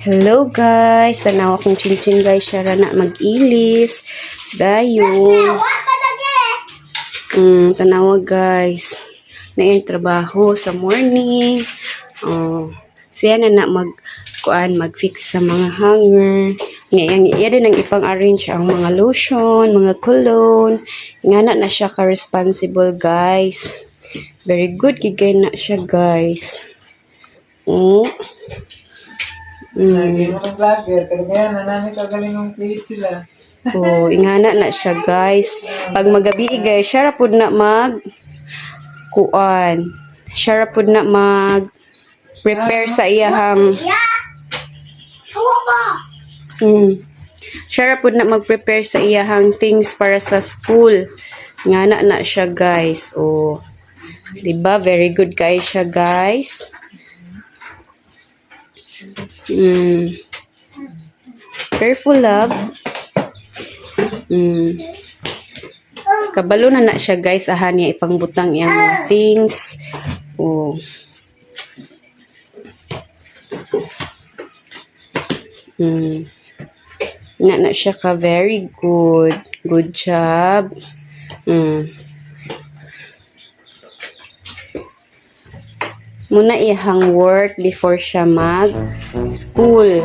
Hello guys, tanaw akong chinchin guys, siya ra na mag-ilis. Dayon. Tanawa guys. Na yung trabaho sa morning. Oh, siya na na mag kuan, mag-fix sa mga hanger. Nga yang iya din ang ipang-arrange ang mga lotion, mga cologne. Nga na na siya ka-responsible, guys. Very good gigay na siya, guys. Oh. Lagi mga vlogger, pero kaya nanani kagaling ng page sila. Oh, ingana na siya, guys. Pag magabi guys, siya ra pud na mag kuan. Siya ra pud na mag prepare sa iyahang. Siya ra pud na mag-prepare sa iyahang things para sa school. Ngana na siya, guys. Oh. 'Di ba? Very good guys siya, guys. Careful, love. Kabalo na na siya guys, aha niya ipangbutang iyang mga things. Oh. Na na siya ka very good. Good job. Muna iyang work before siya mag school.